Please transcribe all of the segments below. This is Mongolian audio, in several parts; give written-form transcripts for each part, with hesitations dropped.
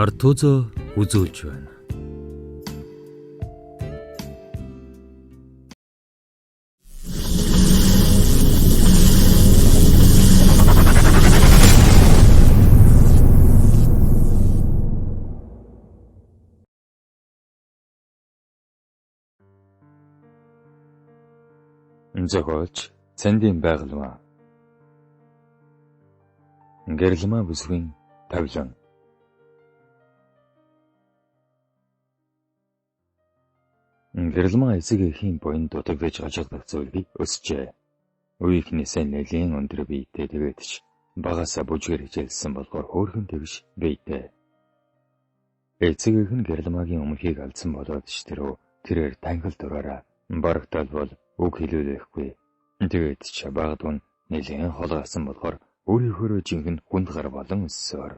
Артузо үзүүлж байна. Зохиолч Цэндийн байгалмаа. Гэрлэмаа бүсгийн тавилан. Гэрлэмаа эцэг эхийн буян дутагдаж ажиглах зүйлийг өсжээ. Үеийнхнээсээ нэлээн өндөр биетэй, тэгээд ч багасаа бүжгээр хичээлсэн болохоор хөөрхөн тэгш биетэй. Эцэг эх нь Гэрлэмаагийн өмнөхийг алдсан болоод ч тэрээр танхил дураараа барагтаал бол үг хэлүүлэхгүй. Тэгээд ч багад нь нэлээн хол гарсан болохоор өөрийнхөөрөө жинхэнэ хүнд гар болон өссөөр.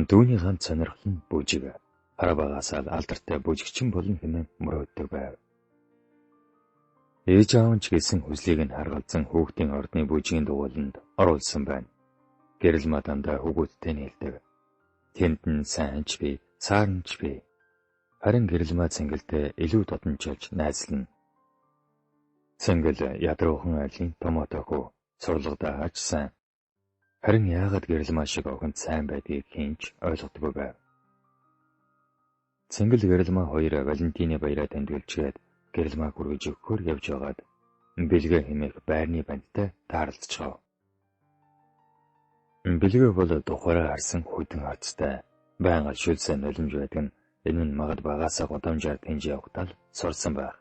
Түүний ганц сонирхол нь бүжиг. Хараа багасаа л алдартай бүжигчин болно хэмээн мөрөөддөг байв. Ээж аав нь ч гэсэн хүслийг нь харгалзан хүүхдийн ордны бүжгийн дугуйланд оруулсан байна. Гэрлэмаа дандаа хүүгүүдтэй нийлдэг. Тэнд нь сайн ч бий, саарн ч бий. Харин Гэрлэмаа цэнгэлдээ илүү додончилж найзлана. Цэнгэл ядруухан айлын томоотой хүү, сурлагадаа ч сайн. Харин яагаад Гэрлэмаа шиг охинд сайн байдгийг хэн ч ойлгодоггүй байв. Цэнгэл Гэрлэмаа хоёр Валентины баяраа тэмдэглэжгээд Гэрлэмаа хүргэж өгөхөөр явж байгаад Бэлгээ хэмээх байрны бандтай таарлцчихав. Бэлгээ бол духаараа харсан хүйтэн харцтай, байнга шүлсээ нулимж байдаг нь энэ нь магад багаасаа гудамжаар тэнж явахдаа л сурсан байх.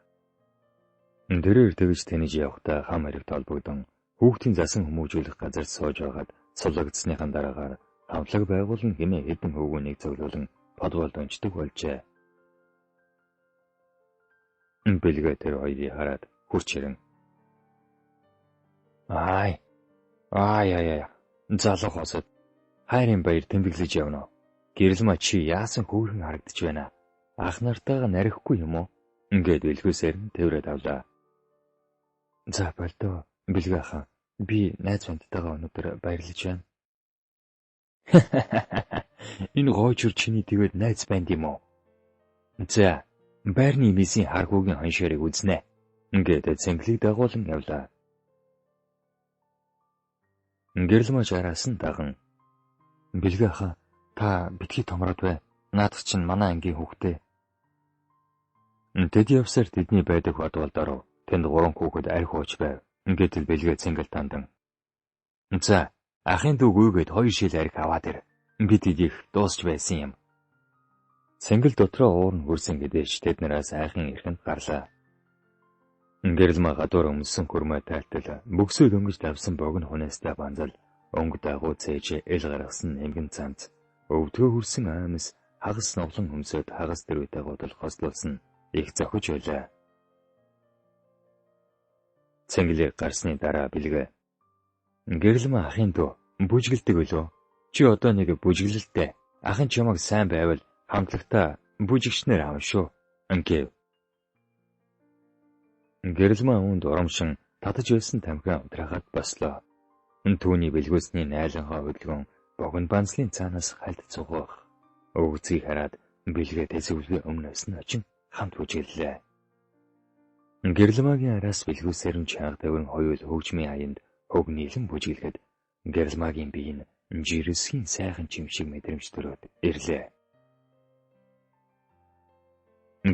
Тэрээр тэгж тэнэж явахдаа хам хэрэгт холбогдон хүүхдийн засан хүмүүжүүлэх газар сууж байгаад суллагдсныхан дараагаар хамтлаг байгуулна хэмээн хэдэн хөвгүүнийг цуглуулан подволд унждаг болжээ. Бэлгээ тэр хоёрыг хараад хурц ирэн. Ай ай ай ай залуу хосод хайрын баяр тэмдэглэж явна. Гэрлэмаа чи яасан хөөрхөн харагдаж байна. Ах нартайгаа нарихгүй юм уу? Ингээд бэлгүүсээр нь тэврээд авлаа. За болдоо Бэлгээ хаан. Би найз бандтайгаа өнөөдөр баярлаж байна. Энэ гоочур чиний тэгээд найз банд юм уу? За байрны мисийн харгуугийн хоншоорыг үзнэ. Ингээд цэнгэлийг дагуулan явлаа. Гэрлэмаа араас нь даган. Бэлгээ хаан, та битгий томроод бай. Наадах чинь манай ангийн хүүхдээ. Тэд явсаар тэдний байдаг бодвол доров. Тэнд 3 хүүхэд арх ууж байв. Гэтэл Бэлгээ цэнгэл тандан. За, ахын дүү гүйгээд 2 шил арх аваад ир. Бид идэх дуусч байсан юм. Цэнгэл дотроо уурн хөрсөн гэдээч тэднээс айхан ирэхэнд гарлаа. Гэрлэмаа гадуур өмссөн хөрмөө тайлтал бөксөө дөнгөж давсан богино хунастай банзал өнгө дагуу цээж эл гаргасан нэмгэн цанц өвдгөө хөрсөн аамс хагас новлон өмсөд хагас дэрвэтэй гудал хослуулсан их зохиж байлаа. Цэнгэлийг гарсны дараа Бэлгээ. Гэрлэмаа ахын дүү бүжгэлдэг өлөө. Чи одоо нэг бүжиглэлтэй. Ахын чамайг сайн байвал хамтлагтаа бүжигчнэр авна шүү. Гэв. Гэрлэмаа үүнд урамшин татаж байсан тамхи унтрахад бослоо. Түүний бэлгүүсний найланхаа хөдөлгөөн богино банзлын цаанаас хальт цугах. Өвгцгийг хараад Бэлгээ тэсвэлгүй өмнөөс нь очин хамт бүжиглэлээ. Гэрлэмаагийн араас бэлгүүсээр нь чанга тавин хоёул хөгжмийн аянд хөг нийлэн бүжиглэхэд Гэрлэмаагийн бие нь жирсгийн сайхан чимшиг мэдрэмж төрөөд ирлээ.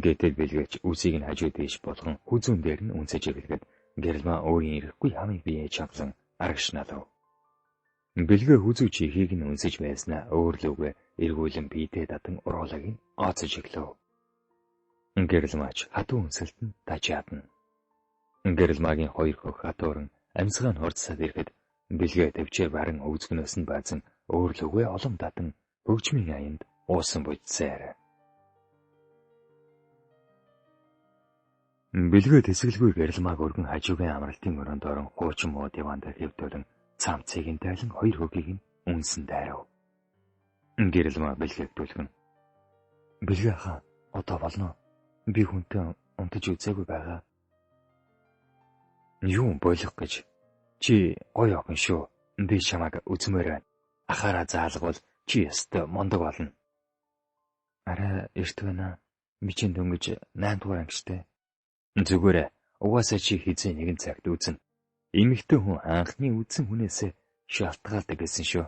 Гэтэл Бэлгээч үсийг нь хажуу дээш болгон хүзүүн дээр нь үнсэж эхлэхэд Гэрлэмаа өөрийн ирэхгүй хамыг бие чангалан арагшнаалав. Бэлгээ хүзүү чихийг нь үнсэж байснаа өөрлөгөө эргүүлэн биедээ дадан уруулаг нь оцож эхлэв. Гэрлэмаач хатуу үнсэлт нь тажаадна. Гэрлэмаагийн хоёр хөх хатууран амьсгаа нь хурцсаад ирэхэд Бэлгээ төвчээр баран өвзгөнөөс нь баазан өөрлөгөө олон дадан хөгжмийн аянд уусан будсаар. Бэлгээ тэсгэлгүй Гэрлэмааг өргөн хажуугийн амралтын өрөөнд орон хуучин муу диван дээр хэвдүүлэн цамцыг нь тайлан хоёр хөгийг нь үнсэн дайрав. Гэрлэмаа Бэлгээг түлхэн. Бэлгээ хаан, одоо болно. Би хүнтэй унтаж үзээгүй байгаа. Юу болох гэж? Чи гоё охин шүү. Би чамайг үзмээр байна. Ахаараа заалгавал чи ёстой мундаг болно. Арай эрт байна. Би чинь дөнгөж 8 дугаар ангичтай. Зүгээр угаасаа чи хэзээ нэгэн цагт үзнэ. Эмэгтэй хүн анхны үзсэн хүнээсээ шалтгаалдаг гэсэн шүү.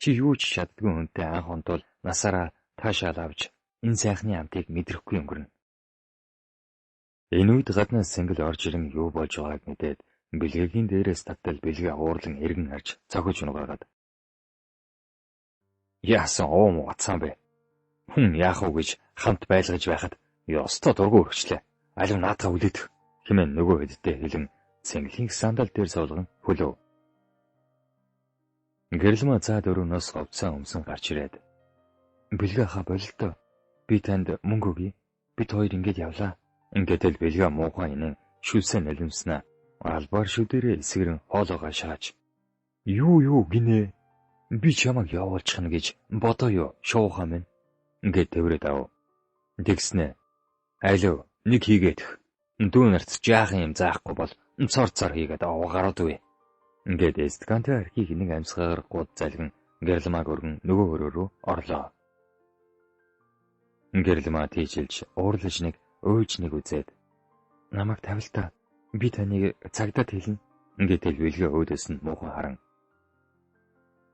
Чи юу ч чаддгүй хүнтэй анх онтол насаараа таашаал авч энэ сайхны амтыг мэдрэхгүй өнгөрнө. Энэ үед гаднаас Цэнгэл орж ирэн юу болж байгааг мэдээд бэлгэгийн дээрээс татал бэлгээ уурлан эргэн харж цохиж унгаргаад. Яасан уум уцаан бэ? Хүн яах вэ гэж хамт байлгаж байхад ёстой дургу өргөчлээ. Алив наадгаа үлээх хэмээн нөгөө хэдтэй хэлэн Цэнгэлийн сандал дээр суулган хөлөв. Гэрлэмаа цаа дөрөвнөөс хувцас өмсөн гарч ирээд бэлгээ хаа бололтоо. Би танд мөнгө өгье. Бид хоёр ингэж явлаа. Ингээд л бэлгээ муухай инэн шүлсээ нулимснаа. Албаар шүдэрээ эсгэрэн хоолоогоо шааж. Юу гинэ? Би чамайг явуулчихна гэж бодоо юу шуухаа минь. Ингээд тэврээд ав. Тэгснэ. Алив нэг хийгээд. Дүү нарт жаахан юм заахгүй бол цор цор хийгээд гараад үе. Ингээд эсткантай архийг нэг амьсгаар гууд залгин гэрлмааг өргөн нөгөө өрөө рүү орлоо. Гэрлмаа тийчилж уурлаж нэг өөж нэг үзээд намайг тавилтаа. Би таныг цагдаад хэлнэ. Ингээд бэлгээ өөдөөс нь муухай харан.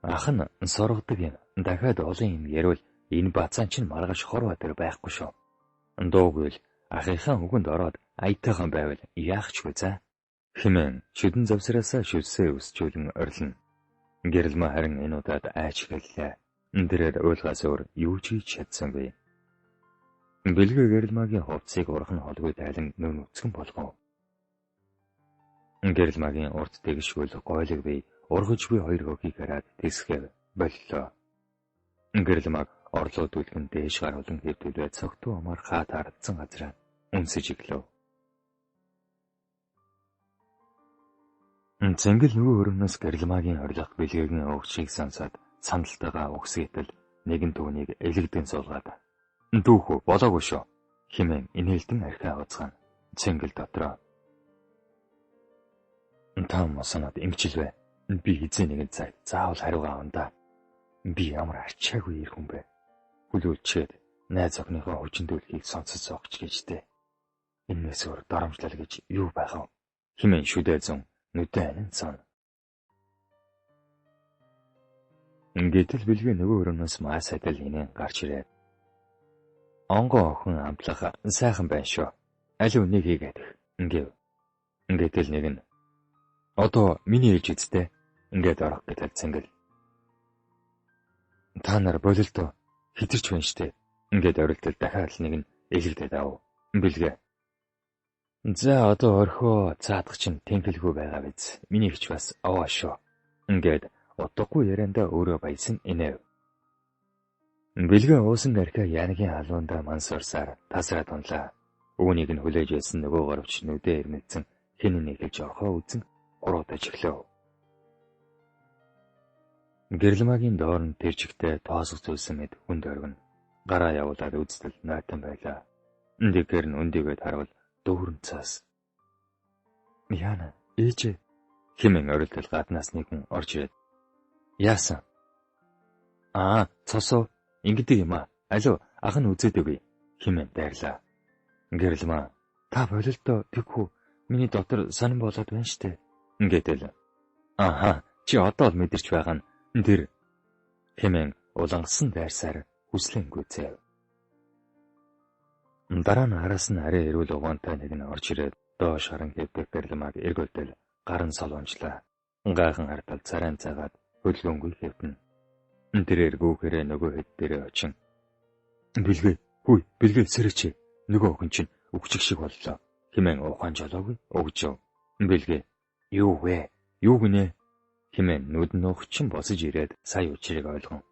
Ах нь соргодог юм. Дахиад олон юм яриул энэ бацаан чинь маргааш хор бадар байхгүй шүү. Дуугүй л ахынхаа үгэнд ороод аятайхан байвал яах ч вэ за? Хэмээн шүдэн завсраасаа шүлсээ өсчүүлэн орилно. Гэрлмаа харин энэ удаад айч хэллээ. Тэрээр уйлгаас өөр юу ч хийж чадсангүй. Бэлгээ Гэрлмаагийн хувцсыг урах нь холгүй тайлан нүүн үцгэн болгов. Гэрлмаагийн урт тэгшгүүл гойлог бий ургаж буй хоёр хөхийг хараад тэсгэв боллоо. Гэрлмааг орлоо түлхэн дээш гаруулан хэвтүүлээ цогтуу амаар хаа таардсан газраа үнсэж иглэв. Цэнгэл нөгөө өрөөнөөс Гэрлмаагийн орилох бэлгэгийн өвчийг сонсоод сандалтайгаа угсгээтэл нэгэн түүнийг элэгдэн суулгаад дүүхүү болоогүй шүү хэмээн инээлдэн архиа уцгаана. Цэнгэл дотроо та мосонод эмчилвэ. Би хэзээ нэгэн цаг заавал хариугаа авна да. Би ямар арчаагүй ир хүн бэ. Хүлүүлчээд найз охиныхоо хүчиндүүлхийг сонсож суугч гэж дээ. Энээс өөр доромжлол гэж юу байх вэ? Хэмээн шүдэ зун нүдэ анин сон. Гэтэл бэлгээ нөгөө өрөөнөөс маа сайдал инээн гарч ирээд онгоо охин амтлах сайхан байна шүү. Аль үнийг хийгээд гэв. Гэтэл нэг нь одоо миний ээлж үсттэй ингээд орох гэтэл Цэнгэл. Та нар бололтоо хитэрч байна штэ. Ингээд орилтол дахиад л нэг нь элэгдээд ав. Бэлгээ. За одоо орхио цаадах чинь тэнхэлгүй байгаа биз. Миний хич бас овоо шүү. Ингээд утгагүй яриандаа өөрөө баясан инээв. Бэлгээ уусан архиа янагийн халуунда мансуурсаар тасраад унлаа. Үүнийг нь хүлээж байсан нөгөө горовч нүдэ ирмэцэн хэн нэг хэлж орхоо үзэн гуруудаж эхлэв. Гэрлмагийн доор нь тэр чигтээ тоосох зүйлсэн мэд хүнд оргино. Гараа явуулаад үзтэл нойтон байлаа. Тэгэхэр нь өндийгээд харвал дүүрэн цаас. Яна, ээжээ хэмээн орилдол гаднаас нэгэн орж ирээд. Яасан? Аа, цосоо ингэдэг юм аа. Алив, ах нь үзээд өгье хэмээн дайрлаа. Гэрлмаа та бололтоо тэгхүү миний дотор сонин болоод байна штэ. Ингээд Аха, чи одоо л мэдэрч байгаа нь тэр хэмээн улангасан дайрсаар хүслэн гүйцээв. Дараа нь араас нь арай эрүүл угаантай нэг нь орж ирээд доош харан хэвдэх гэрлэмаг эргүүлдэл гарын солонжлаа. Гайхан хартал царайн цагаад хөдөлгөөнгүй хэвтэнэ. Тэрээр гүүхэрээ нөгөө хэд дээрээ очин. Бэлгээ, хүй, бэлгээ сэрээч. Нөгөө охин чинь үхчих шиг боллоо. Хэмээн ухаан жолоогүй өгжөө. Бэлгээ, юу вэ? Юу гинэ? Хэмээн нүд нуугчин босож ирээд сая учрыг ойлгон.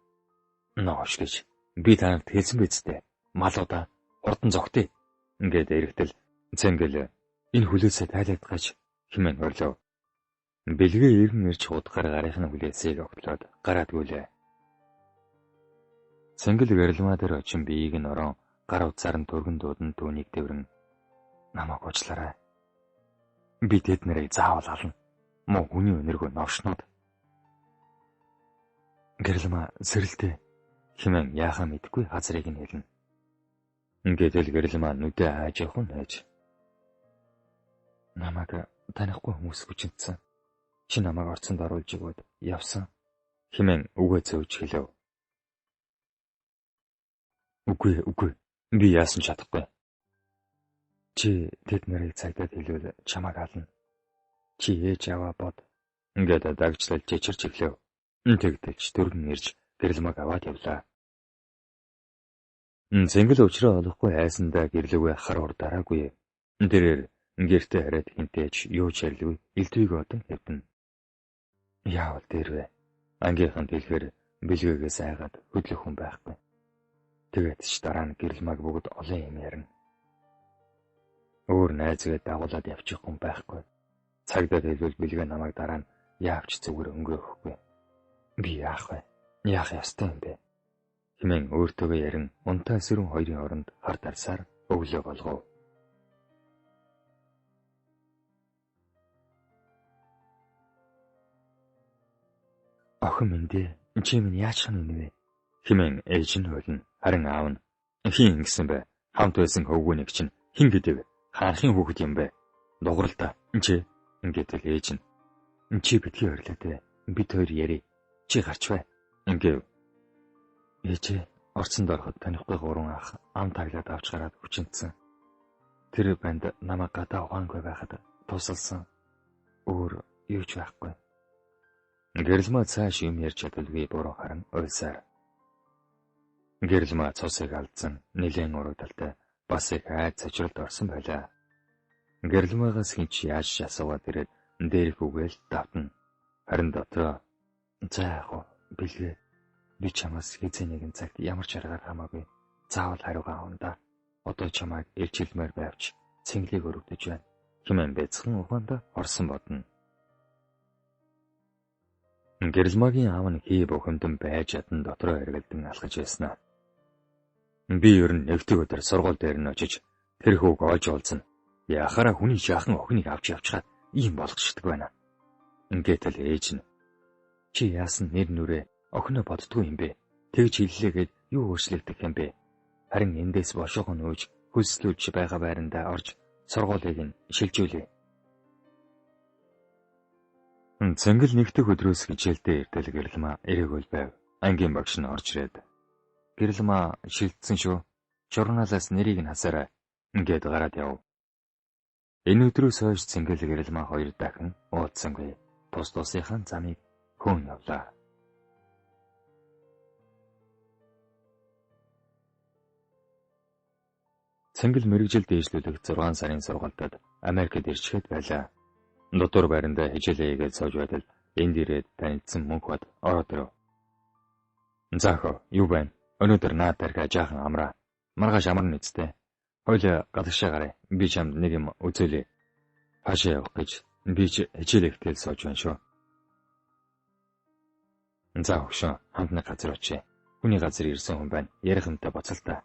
Ноош гэж би танарт хэлсэн биз дээ. Малуудаа хурдан зогтъё. Ингээд эргэтэл Цэнгэл энэ хүлээсээ тайлагдгаач хэмээн орлоо. Бэлгээ иргэн ирж худгаар гарынх нь хүлээсийг огтлоод гараад гүйлээ. Цэнгэл гэрэлмаа дээр очин биеийг нь орон гар утсаар нь түргэн дуудан түүнийг тэврэн намайг уучлаарай. Би тэд нарыг заавал ална. Муу хүний өнөргөө новшнууд. Гэрэлмаа сэрэлтэй хэмээн яахаа мэдэхгүй газрыг нь хэлнэ. Гэтэл Гэрэлмаа нүдээ ааж явах нь хайж. Намайг танихгүй хүмүүс хүчинтсэн. Чи намайг орцонд оруулж өгөөд явсан хэмээн үгээ зөөж хэлэв. Үгүй би яасан ч чадахгүй. Чи тэд нарыг цагдаад хэлвэл чамайг ална. Чи ээж аваа бод. Ингээд дагчлал чичирч эхлэв. Тэгтэл ч дөргөн ирж Гэрэлмаг аваад явлаа. Цэнгэл учраа олохгүй айсандаа гэрлэвээ хар ур дараагүй. Тэрээр гэртээ хараад хинтээч юу ч ярьлгүй элдвийг одон хэвтэнэ. Яавал дээрвэ. Ангийнханд хэлэхээр бэлгээгээс айгаад хөдлөх хүн байхгүй. Тэгээд ч дараа нь Гэрэлмаг бүгд олон юм ярина. Өөр найзгээ дагуулад явчих хүн байхгүй. Цагдаад хэлбэл бэлгээ намайг дараа нь яавч зүгээр өнгөрөхгүй. Би яах вэ? Яах ёстой юм бэ? Хэмээн өөртөөгөө ярин унтаа сэрүүн хоёрын оронд хар дарсаар өглөө болгов. Охин минь дээ, чи минь яачих нь вэ? Хэмээн ээж нь хөлнө. Харин аав нь хин ингэсэн бэ? Хамт байсан хөвгүүнийг чинь хэн гэдэг? Хаанхын хүүхэд юм бэ? Дуграл та. Чи ингээд л ээж нь. Чи битгий ойрлоо дээ. Бид хоёр ярив. Чи гарч бай. Ингээд ээжээ орцонд ороход танихгүй гурван ах ам таглаад авч гараад хүчинтсэн. Тэр банд намайг гадаа ухаангүй байхад тусалсан. Өөр юу ч байхгүй. Гэрэлмаа цааш юм ярьж чадалгүй буруу харан уйлсаар. Гэрэлмаа цусыг алдсан нэлээн урагдaltaй бас их айд цочролд орсон байлаа. Гэрэлмаагаас хинч яаж ч асуугаад ирээд дээрх үгээл давтна. Харин дотроо за яах вэ? Бэлгээ би чамаас хэзээ нэгэн цагт ямар ч аргаар хамаагүй заавал хариугаа авна да. Одоо чамайг илчилмээр байвч цэнгэлийг өрөвдөж байна. Хэмээн бяцхан ухаанд орсон бодно. Гэрэлмагийн аав нь хий бухимдан байж чадан дотроо эргэлдэн алхаж байснаа. Би ер нь нэгдэг өдөр сургууль дээр нь очиж тэр хүүг олж уулзна. Яхаараа хүний жаахан охиныг авч явчихад ийм болгочдөг байна. Ингээд л ээж нь чи яасан нэр нүрээ охиноо боддгоо юм бэ? Тэгж хэллээгээд юу өөрчлөгдөх юм бэ? Харин эндээс бошоохон нөөж хөлслүүлж байгаа байрандаа орж сургуулийг нь шилжүүлээ. Цэнгэл нэгдэх өдрөөс хичээлдээ эртэл Гэрэлмаа эрэгүүл байв. Ангийн багш нь орж ирээд Гэрэлмаа шилжсэн шүү. Журналаас нэрийг нь хасаарай. Ингээд гараад яв. Энэ өдрөөс хойш Цэнгэл Гэрэлмаа хоёр дахин уулзсангүй. Тус тусынхаа замыг хөөн явлаа. Цэнгэл мэргэжил дээшлүүлэх 6 сарын сургалтад Америкт ирчгээд байлаа. Дотор байрандаа хичээлээ хийгээд сууж байтал энд ирээд танилцсан мөнх бат ороод ирэв. За хөө, юу байна? Өнөөдөр наад тархиа жаахан амраа. Маргааш амарна үсттэй. Хоёул гадагшаа гаръя. Би чамд нэг юм үзүүлье. Хаашаа явах гэж би ч хичээлээ хэтэл сууж байна шүү. За хөшөө, хамт нэг газар очие. Хүний газар ирсэн хүн байна. Ярих юмтай боцол та.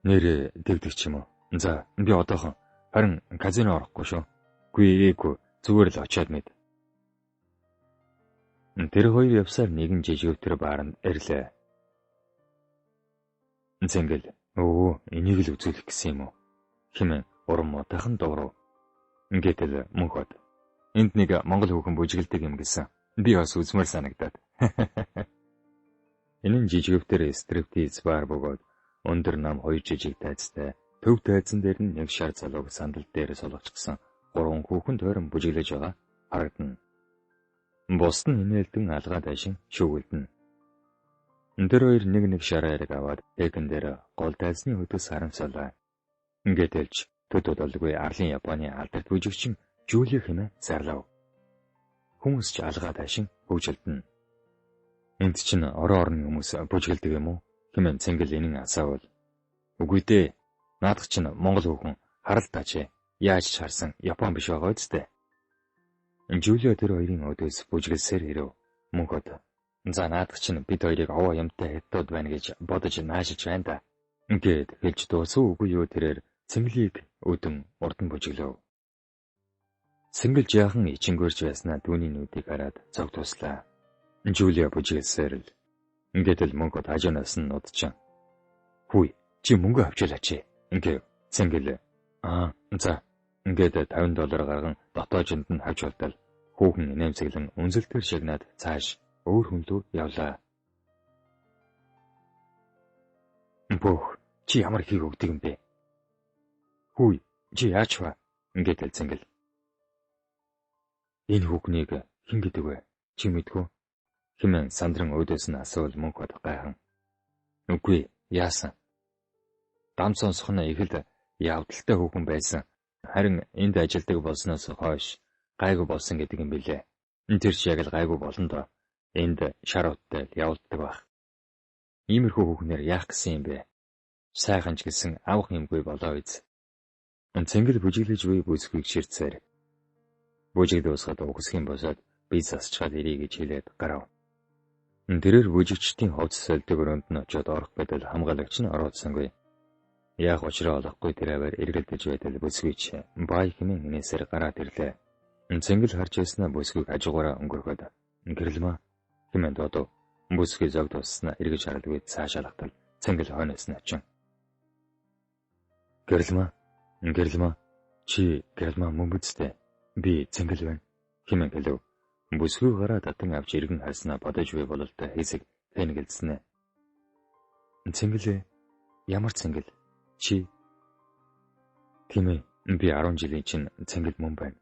Нэрээ дэгдэх ч юм уу? За, би одоохон харин казино орохгүй шүү. Гүй ээгүй зүгээр л очиад мэд. Тэр хоёр явсаар нэгэн жижигвтер бааранд ирлээ. Цэнгэл өө энийг л үзүүлэх гэсэн юм уу? Хэмээн уран муутайхан дуурав. Гэтэл мөнх бод. Энд нэг монгол хүүхэн бүжгэлдэг юм гэсэн. Би бас үзмээр санагдаад. Энэ нь жижигвтер стриптиз бар бөгөөд өндөр нам хоёр жижиг тайзтай төв тайзан дээр нь нэг шар залууг сандал дээр суулгачихсан гурван хүүхэн тойрон бүжиглэж байгаа харагдана. Бусд нь инээлдэн алгаа дайшин шүүгэлдэнэ. Тэр хоёр нэг нэг шар айраг аваад тэкэн дээр гол тайзны хөдөөс харамсалаа. Гэтэлч төд удалгүй арлын Японы алдарт бүжигчин Жүли хэмээн зарлав. Хүмүүс ч алгаа дайшин хөгжилдэнэ. Энд чинь орон орны хүмүүс бүжгэлдэг юм уу? Хэмээн Цэнгэл энэн асаавал. Үгүй дээ. Наадах чинь монгол хүүхэн харал таач. Яаж ч харсан Япон биш байгаа үсттэй. Жүлио тэр хоёрын өдөөс бүжгэлсээр ирэв. Мөнхөд. За наадах чинь бид хоёрыг овоо юмтай хятад байна гэж бодож наашиж байна да. Ингээд хэлж дуусав үгүй юу тэрээр Цэнгэлийг өдөн урд нь бүжиглэв. Цэнгэл жаахан ичингөрч байснаа түүний нүдийг хараад цог туслаа. Жулия бүжиглсээр л. Гэтэл мөнгө хажуунаас нь нудчихан. Хүй, чи мөнгө авчилаач. Гэв. Цэнгэл. Аа, за. Ингээд $50 гарган дотоожинд нь хавж болтол. Хүүхэн инээмсэглэн үнсэлтээр шагнаад цааш өөр хүн лүү явлаа. Бөөх, чи ямар хийг өгдөг юм бэ? Хүй, чи яач вэ? Гэтэл Цэнгэл. Энэ хүүхнийг хэн гэдэг вэ? Чи мэдгүй? Хэмээн сандран өөдөөс нь асуувал мөнх бод гайхан. Үгүй, яасан? Дам сонсох нь их л явдалтай хүүхэн байсан. Харин энд ажилдаг болсноос хойш гайгүй болсон гэдэг юм билээ. Тэр чи яг л гайгүй болно доо. Энд шар уттай явуулдаг байх. Иймэрхүү хүүхнээр яах гэсэн юм бэ? Сайхан ч гэсэн авах юмгүй болоо биз. Цэнгэл бүжиглэж буй бүсгүйг ширтсээр. Бүжиг дуусгаад угсхийн босоод би засчгаад ирье гэж хэлээд гарав. Тэрээр бүжигчдийн хувцас сольдог өрөөнд нь очиод орох гэдэл хамгаалагч нь орооцсонгүй. Яах учраа олохгүй тэр аваар эргэлдэж байтал бүсгүйч бай хэмээн инээсээр гараад ирлээ. Цэнгэл харж байснаа бүсгүйг хажуугаараа өнгөрөхөд гэрэлмаа хэмээн дуудав. Бүсгүй зог тусснаа эргэж харалгүй цааш алхтал Цэнгэл хойноос нь очин. Гэрэлмаа, гэрэлмаа, чи гэрэлмаа мөн биз дээ. Би Цэнгэл байна хэмээн хэлэв. Бүсгүй гараа татан авч эргэн харснаа бодож буй бололтой хэсэг тэнэгэлдснэ. Цэнгэлээ, ямар Цэнгэл? Чи? Тийм ээ, би 10 жилийн чинь Цэнгэл мөн байна.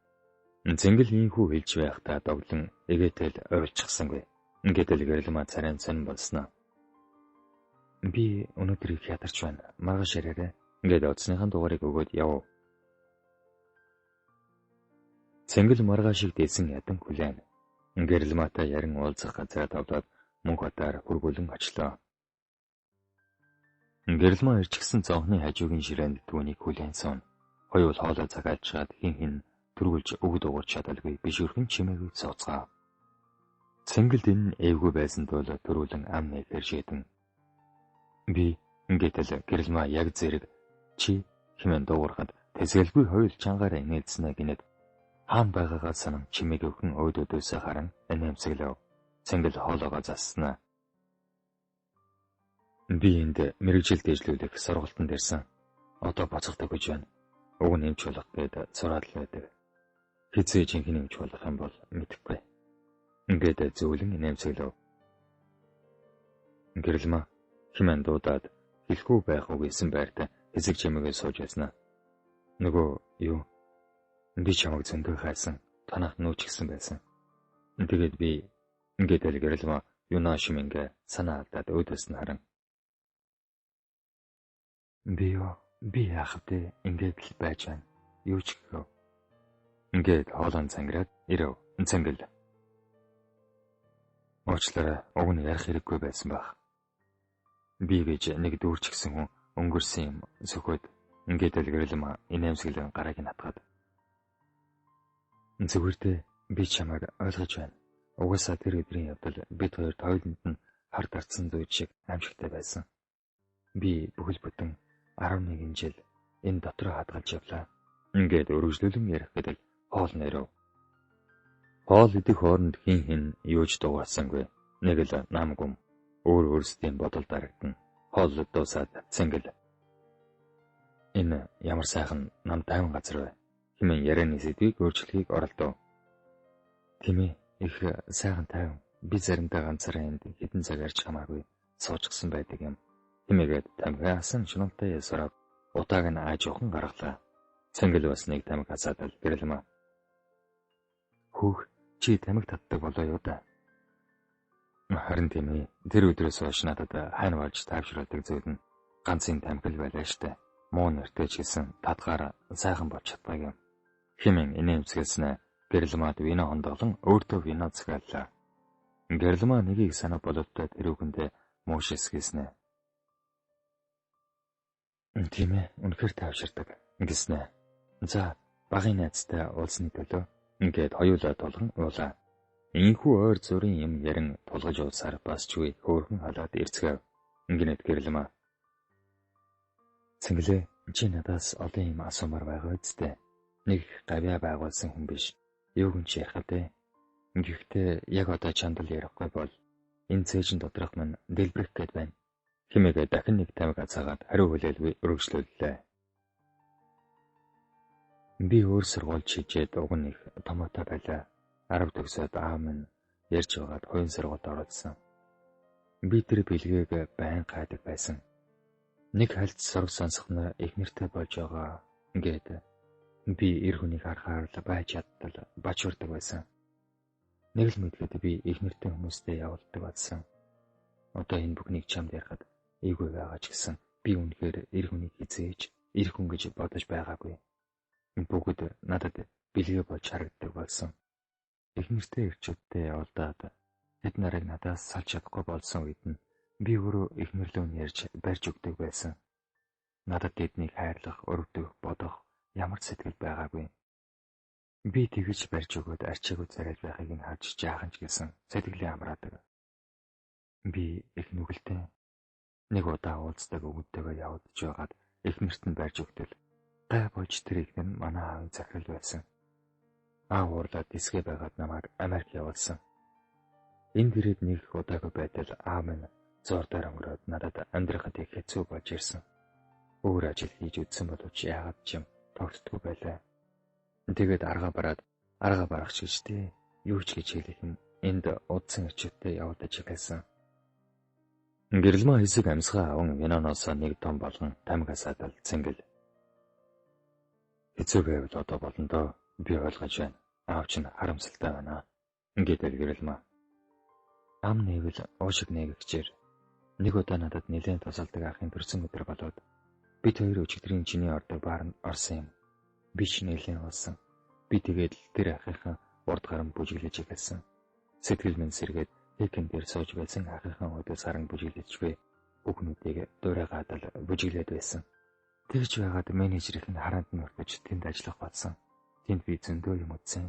Цэнгэл ийхүү хэлж байхдаа доглон эгээтэл ойролцсонгүй. Гэтэл гэрэлмаа царайн сонь болсноо. Би өнөөдөр их ядарч байна. Маргааш яриарай. Ингээд утасныхаа дугаарыг өгөөд яв. Цэнгэл маргаашиг дээсэн ядан хүлээн. Гэрэлмаатай ярин уулзах газраа давлаад мөнх батаар хөргүүлэн очлоо. Гэрэлмаа ирчихсэн зонхны хажуугийн ширээнд түүнийг хүлээн суун. Хоёул хоолой цагаалжгаад хин хин түргүүлж өг дуурч чадалгүй бишүрхэн чимээгүй сууцгаав. Цэнгэлд энэ эвгүй байсан тул төрүүлэн ам нээхээр шийдэн. Би гэтэл гэрэлмаа яг зэрэг чи хэмээн дуугархад тэсгэлгүй хоёул чангаараа инээлдснээ гинэд хаан байгаагаа санан чимээг өхөн өөд өдөөсөө харан инээмсэглэв. Цэнгэл хоолоогоо засснаа. Би энд мэргэжил дэвшлүүлэх сургалтанд ирсэн. Одоо буцахдаг гэж байна. Уг нь эмч болох гээд сураад л байдаг. Хизээ жинхэнэ эмч болох юм бол мэдэхгүй. Ингээд зөвлөн инээмсэглэв. Гэрэлмаа хэмээн дуудаад хэлэхгүй байх уу гэсэн байрт хэсэг чимээгээ сууж байснаа. Нөгөө юу? Би чамайг зөндөө хайсан. Танах нүүч гисэн байсан. Тэгээд би ингээд л гэрэлмаа юунаа шимэнгээ санаа алдаад өөдөөс нь харан. Би юу? Би яах вэ? Ингээд л байж байна. Юу ч гэв. Ингээд хоолон цангираад ирэв. Цэнгэл. Уучлаарай, уг нь ярих хэрэггүй байсан байх. Би гэж нэг дүүрч гисэн хүн өнгөрсөн юм сөхөөд ингээд л гэрэлмаа инээмсэглэн гарааг нь хатгаад. Зүгээр дээ, би чамайг ойлгож байна. Угаасаа тэр өдрийн явдал бид хоёрт хоёуланд нь хар дарцсан зүйл шиг аимшигтай байсан. Би бүхэл бүтэн 11 жил энэ дотроо хадгалж явлаа. Ингээд өргөжлөлөн ярих гэдэл хоол нэрэв. Хоол идэх хооронд хин хин юу ч дугаасангүй. Нэг л нам гүм өөр өөрсдийн бодол дарагдана. Хоол дуусаад цэнгэл. Энэ ямар сайхан нам тайван газар вэ? Хэмээн ярианы сэдвийг өөрчлөхийг оролдов. Тийм ээ, их сайхан тайван. Би заримдаа ганцаараа энд хэдэн цаг ярьж хамаагүй суучсан байдаг юм. Хэмээгээд тамхи асан шуналтай ясараад утааг нь аажуухан гаргалаа. Цэнгэл бас нэг тамхи хасаад л гэрэлмэ. Хөөх, чи тамхи татдаг болоо юу да? Харин тийм ээ. Тэр өдрөөс хойш надад хайн болж тайвшруулдаг зүйл нь ганцын тамхи л байлаа штэ. Муу нэртэй ч гэсэн татгаар сайхан болж чаддаг юм. Хэмээн инээмсэгэлснэ гэрэлмаад вино хондоглон өөртөө вино захиаллаа. Гэрэлмаа нэгийг санаа боловтой тэр үгэндээ муушисгэснэ. Тийм ээ, үнэхээр тайвширдаг гэснэ. За, багын найзтай уулзсны төлөө ингээд хоёулаа тулган уулаа. Ийхүү ойр зүрийн юм ярин тулгаж уулсаар бас ч үе хөөрхөн халаад ирцгээв. Гинэт гэрэлмаа. Цэнгэлээ, чи надаас олон юм асуумаар байгаа үсттэй. Нэг гавьяа байгуулсан хүн биш. Юуг нь ч ярих вэ? Гэхдээ яг одоо чамд л ярихгүй бол энэ цээжин доторх минь дэлбэрэх гээд байна. Химээгээ дахин нэг тамхи асаагаад хариу хүлээлгүй өргөжлүүллээ. Би өөр сургуульд шижээд уг нь их томоотой байлаа. 10 төгсөөд аав минь ярьж байгаад хувийн сургуульд оролцсон. Би тэр бэлгээг байн хайдаг байсан. Нэг хальт сураг сонсох нь их нэртэй болж байгаа ингээд би эр хүнийг харахаар л байж чадтал бачуурдаг байсан. Нэг л мэдлээд би их нэртэй хүмүүстэй явуулдаг болсон. Одоо энэ бүхнийг чамд ярихад эвгүй байгаа ч гэсэн би үнэхээр эр хүнийг хизээж эр хүн гэж бодож байгаагүй. Бүгд надад бэлгээ болж харагддаг болсон. Их нэртэй эрчүүдтэй явуулдаад тэд нарыг надаас салж чадахгүй болсон үед нь би өөрөө их нэрлөө нь ярьж барьж өгдөг байсан. Надад тэднийг хайрлах, өрөвдөх, бодох ямар ч сэтгэл байгаагүй. Би тэгэж барьж өгөөд арчаагүй царайлж байхыг нь харж жаахан ч гэсэн сэтгэлээ амраадаг. Би их нүгэлтэй нэг удаа уулздаг өвгөнтэйгээ явуулж байгаад их нэрт нь барьж өгдөл. Гай болж тэр их нь манай аавын захирал байсан. Аав уурлаад дисгэ байгаад намайг Америк явуулсан. Энд ирээд нэг удаагүй байтал аав минь зуурдаар өнгөрөөд надад амьдрахад их хэцүү болж ирсэн. Өөр ажил хийж үзсэн боловч яагаад ч юм тогтдгүй байлаа. Тэгээд аргаа бараад аргаа барах ч гэж тий юу ч гэж хэлэх юм энд удсан эрчүүдтэй явуулж эхэлсэн. Гэрэлмаа хэсэг амьсгаа аван виноноос нэг том болгон тамхи асаадал цэнгэл. Хэцүү байвал одоо болно доо, би ойлгож байна. Аав чинь харамсалтай байна. Ингээд гэрэлмаа. Ам нээвэл уушиг нээгчээр нэг удаа надад нэлээд тусалдаг ахын төрсөн өдөр болоод бид хоёр өчигдрийн чиний ордог баарнд орсон юм. Би ч нэлээд уусан. Би тэгээд л тэр ахынхаа урд гарan бүжиглэж эхэлсэн. Сэтгэл минь сэргээд хекэн дээр сууж байсан ахынхаа өдөөс харан бүжиглэжгүй. Бүхнүүдийг дуурайгаад л бүжиглээд байсан. Тэгж байгаад менежерийнх нь хараанд нь өртөж тэнд ажиллах болсон. Тэнд би зөндөө юм үзсэн.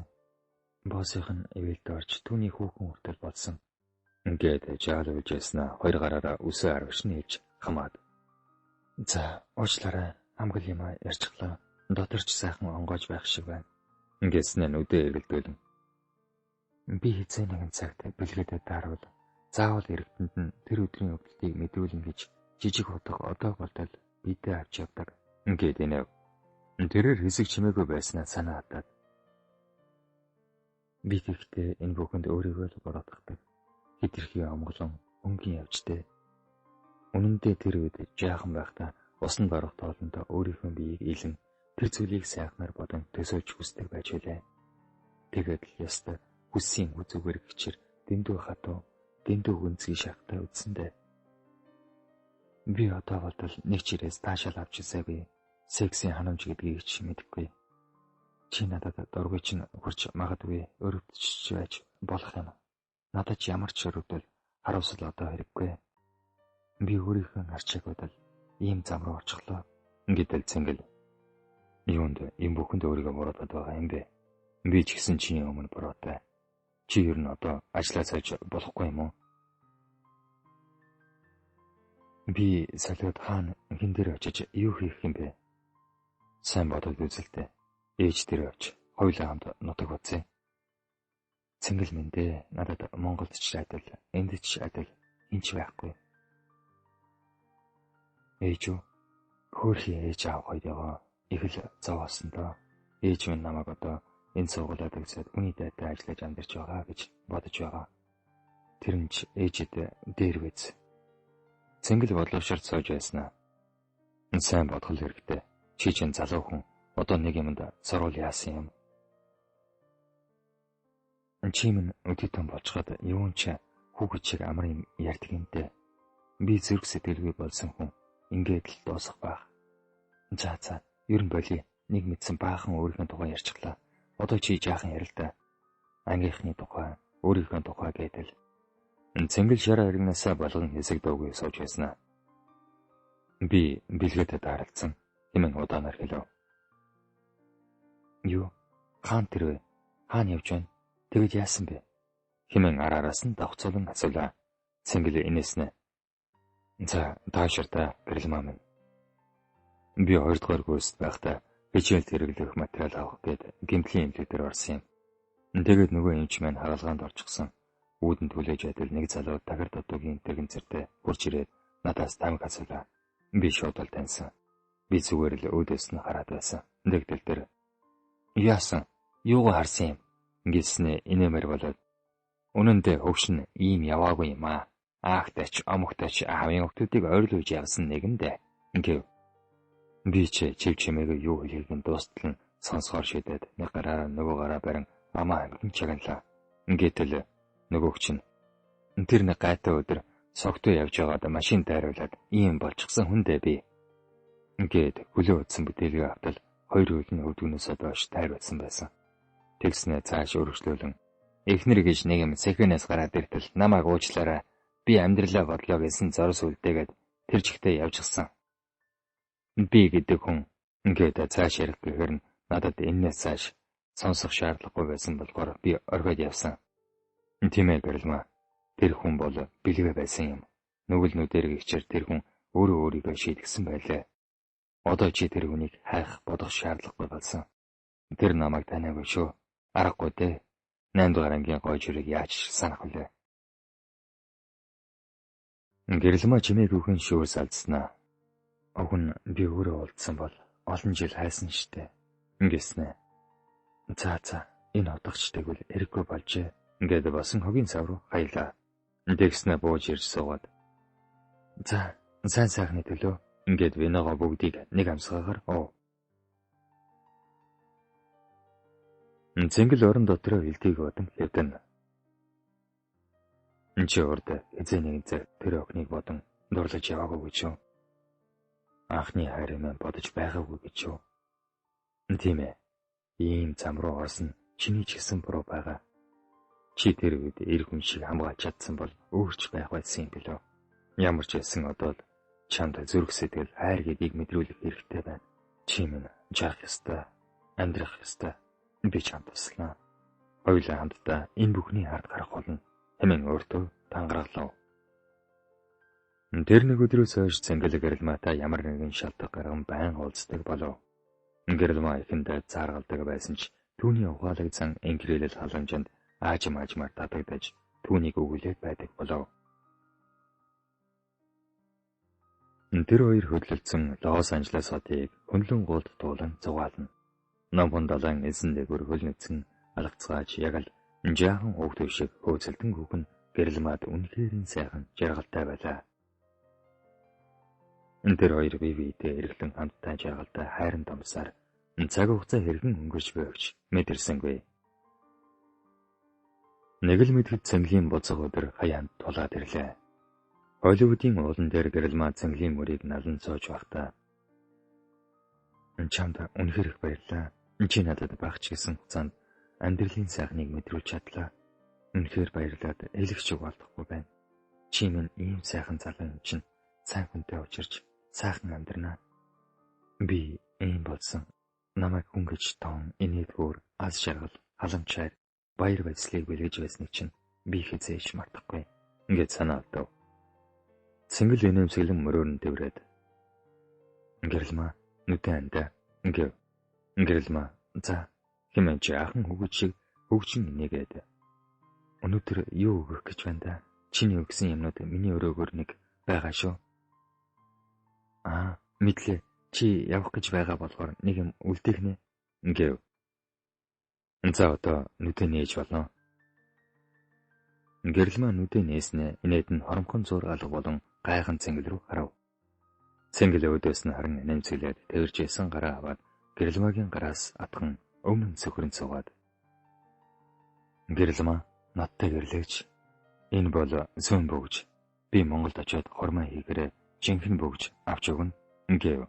Боссынх нь ивэлд орж түүний хүүхэн хүртэл болсон. Ингээд жаалуулж яснаа хоёр гараараа үсээ арвш нээж хамаад. За уучлаарай, хамгал юм ярьчихлаа. Дотор ч сайхан онгоож байх шиг байна. Ингэснэ нүдээ эргэлдүүлэн. Би хэзээ нэгэн цагт бэлгээдээ дарвал заавал эргэтэнд нь тэр өдрийн өвдөлтийг мэдүүлнэ гэж жижиг утга одоо болтол бидээ авч явдаг. Ингээд инэв. Тэрээр хэсэг чимээгүй байснаа санаа хатаад. Би тэгтээ энэ бүхэнд өөрийгөө л буруутгадаг. Хитрхи омглон өнгийн явжтэй. Үнэн дээр тэр үед жаахан байхдаа усанд орох тоолондоо өөрийнхөө биеийг илэн тэр зүйлийг сайхнаар бодон төсөөлж хүсдэг байж билээ. Тэгээд л ёстой хүссэн хүзүүгээр гिचэр дэндүү хатуу, дэндүү гүнзгий шахтай үтсэндээ. Би одоо болтол нэг чирээс таашаал авч ирсээгүй. Сексийн ханамж гэдгийг ч мэдэхгүй. Чи надад дургүй чинь хурж магадгүй өрөвдөж байж болох юм. Надад ч ямар ч өрөвдөл харуулсал одоо хэрэггүй. Би өөрийнхөө арчаагуудал ийм зам руу орчихлоо. Гэтэл цэнгэл. Юунд энэ бүхэнд өөрийгөө буруутгаад байгаа юм бэ? Би ч гэсэн чиний өмнө буруутай. Чи ер нь одоо ажлаа сойж болохгүй юм уу? Би солиод хаана хэн дээр очиж юу хийх юм бэ? Сайн бодоод үзэлтэй. Ээж дээр очиж хоёулаа хамт нутаг утсаа. Цэнгэл минь дээ, надад Монголд ч адил, энд ч адил хинч байхгүй. Ээж үү? Хөөрхий ээж аав хоёроо их л зовоосон доо. Ээж минь намайг одоо энэ сургуулиад төгсөөд хүний дайтай ажиллаж амьдарч байгаа гэж бодож байгаа. Тэр нь ч ээжид дээр биз. Цэнгэл бодловшорт сууж байснаа. Сайн бодгол хэрэгтэй. Чи чинь залуу хүн. Одоо нэг юмд сурвал яасан юм. Чи минь өдөртөн болцоход юун ч хүүхэд шиг амар юм ярьдаг юм дээ. Би зүрх сэтгэлгүй болсон хүн. Ингээд л дуусах байх. За за, ер нь болиё. Нэг мэдсэн баахан өөрийнхөө тухай ярьчихлаа. Одоо чи жаахан ярил та. Ангийнхны тухай, өөрийнхөө тухай гэдэл. Цэнгэл шараа иргэнээсээ болгон хэсэг дуугүй сууж байснаа. Би бэлгээтэй даралцсан. Хэмээн удаанаар хэлв. Юу? Хаан тэр вэ? Хаана явж байна? Тэгэж яасан бэ? Хэмээн ар араас нь давхцуулан асуулаа. Цэнгэл инээснэ. За, тааширтаа гэрэлмаа минь. Би хоёрдугаар курст байхдаа хичээлд хэрэглэх материал авах гээд гэмтлийн эмнэлэг дээр орсон юм. Тэгээд нөгөө эмч маань хагалгаанд орчихсон. Үүдэнд хүлээж адил нэг залуу тагар дутуугийн тэрэгэн цэртэй хурж ирээд надаас тамхи асуулаа. Би шууд л таньсан. Би зүгээр л өөдөөс нь хараад байсан. Дэгдэл дээр яасан? Юугаа харсан юм? Гэснээ инээмэр болоод үнэн дээр хөвш нь ийм яваагүй юм аа. Аахтайч омогтойч аавын охтуудыг ойрлуулж явсан нэгэн дээ. Гэв. Би ч чив чимээгүй юу хэлхийг нь дуустал нь сонсохоор шийдээд нэг гараараа нөгөө гараа барин амаа амтан чагналаа. Гэтэл нөгөөх чинь тэр нэг гайтай өдөр согтуу явж байгаад машин тайруулаад ийм болчихсон хүн дээ би. Ингээд хөлөө утсан бүтээлгээ автал хоёр хөл нь өвдгөнөөсөө доош тайруулсан байсан. Тэгснээ цааш өргөжлүүлэн эхнэр гэж нэг юм сэхэнээс гараад иртэл намайг уучлаарай. Би амьдралаа бодлоо гэсэн зорс үлдээгээд тэр чигтээ явчихсан. Би гэдэг хүн ингээд цааш ярих гэхээр нь надад энэс цааш сонсох шаардлагагүй байсан болохоор би орхиод явсан. Тийм ээ Гэрэлмаа. Тэр хүн бол бэлгэ байсан юм. Нүгэл нүдэрэг ичээр тэр хүн өөрөө өөрийгөө шийдгсэн байлаа. Одоо чи тэр хүнийг хайх бодох шаардлагагүй болсон. Тэр намайг таниагүй шүү. Аргагүй дээ. 8 дугаар ангийн гой жирэг яаж санах вүлээ. Гэрэлмаа чимээгүйхэн шүүрс алдснаа. Уг нь би өөрөө уулзсан бол олон жил хайсан штэ. Ингэснэ. За энэ одогч тэгвэл эрэггүй болжээ. Ингээд басан хогийн сав руу хаялаа. Тэгснэ бууж ирж суугаад. За сайн сайхны төлөө ингээд виногоо бүгдийг нэг амсгаагаар уув. Цэнгэл орон дотроо элдийг бодон хэвдэн. Чи урд эзэн нэгэн цаг тэр охиныг бодон дурлаж яваагүй гэж юу? Анхны хайр юм бодож байгаагүй гэж юу? Тийм ээ. Ийм зам руу орсон чиний ч гэсэн буруу байгаа. Чи тэр үед эр хүн шиг хамгаалж чадсан бол өөрч байх байсан юм билүү? Ямар ч байсан одоо л чамд зүрх сэтгэл хайр гэдгийг мэдрүүлэх хэрэгтэй байна. Чи минь жарах ёстой, амьдрах ёстой. Би чамд туслана. Хоёулаа хамтдаа энэ бүхний ард гарах болно. Хэмээн өөртөө тангаргалав. Тэр нэг өдрөөс хойш Цэнгэл Гэрэлмаатай ямар нэгэн шалтгаан гарган байн уулздаг болов. Гэрэлмаа эхэндээ зааргалдаг байсан ч түүний ухаалаг зан инкрэлэл халамжинд аажим аажмаар татагдаж түүнийг өгүүлээд байдаг болов. Тэр хоёр хөдлөлдсөн Лос Анжелес хотыг хөндлөн гулд туулан зугаална. Номхон далайн эзэн дээгүүр хөл нүцгэн алгацгааж яг л жаахан хүүхдүүд шиг хөөцөлдөн хүүхэн Гэрэлмаад үнэхэрийн сайхан жаргалтай байлаа. Тэр хоёр бие биедээ эргэлэн хамтдаа жаргалтай хайран томсаар цаг хугацаа хэрхэн өнгөрч байвч мэдэрсэнгүй. Нэг л мэдэхэд цэнгэлийн бузга өдөр хаяанд тулаад ирлээ. Холливуудын уулан дээр Гэрэлмаа цэнгэлийн мөрийг налан сууж байхдаа чамд үнэхээр их баярлалаа. Чи надад багч гэсэн хугацаанд амьдралын сайхныг мэдрүүлж чадлаа. Үнэхээр баярлаад хэлэх ч үг олдохгүй байна. Чи минь ийм сайхан залуу юм чинь сайн хүнтэй учирч сайхан амьдрнаа. Би ийм болсон. Намайг хүн гэж тоон инээдгүүр, аз жаргал, халамж хайр, баяр баясгалыг бэлгэж байсныг чинь би хэзээ ч мартахгүй. Ингээд санаа алдав. Цэнгэл инээмсэглэн мөрөөр нь дэврээд. Гэрэлмаа нүдэн андаа гэв. Гэрэлмаа за хэмээн чи ахын хөвгүүд шиг хөгжин инээгээд. Өнөөдөр юу өгөх гэж байна да? Чиний өгсөн юмнууд миний өрөөгөр нэг байгаа шүү. Аа, мэдлээ. Чи явах гэж байгаа болохоор нэг юм үлдээх нэ гэв. За одоо нүдэ нээж болно. Гэрэлмаа нүдэ нээснэ инээд нь хоромхон зуур алга болон гайхан цэнгэл рүү харав. Цэнгэл өөдөөс нь харан нэмцгэлээд тэрж исэн гараа аваад Гэрэлмаагийн гараас атхан өмнө цөхрөн суугаад. Гэрэлмаа надтай гэрлээч. Энэ бол зүүн бөгж. Би Монголд очиод хормоо хийгээрээ жинхэнэ бөгж авч өгнө гэв.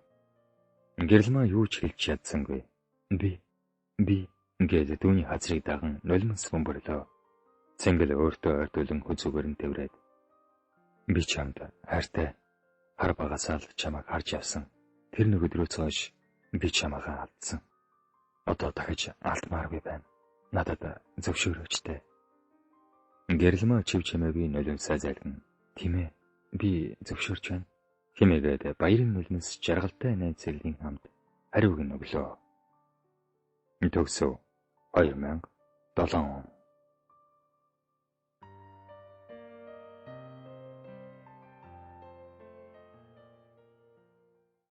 Гэрэлмаа юу ч хэлж чадсангүй. Би гээд түүний хазрыг даган нулимс бөмбөрлөө. Цэнгэл өөртөө ойртуулан хүзүүгээр нь тэврээд. Би чамд хайртай. Хар багасаа л чамайг харж явсан. Тэр нэг өдрөөс хойш би чамайгаа алдсан. Одоо дахиж алдмааргүй байна. Надад зөвшөөрөөч дээ. Гэрэлмаа чив чимээгүй нулимсаа залгин. Тийм ээ. Би зөвшөөрч байна. Хэмээгээд баярын нулимс жаргалтай найзлын хамт хариуг нь өглөө. Төгсөв 2017 7 он.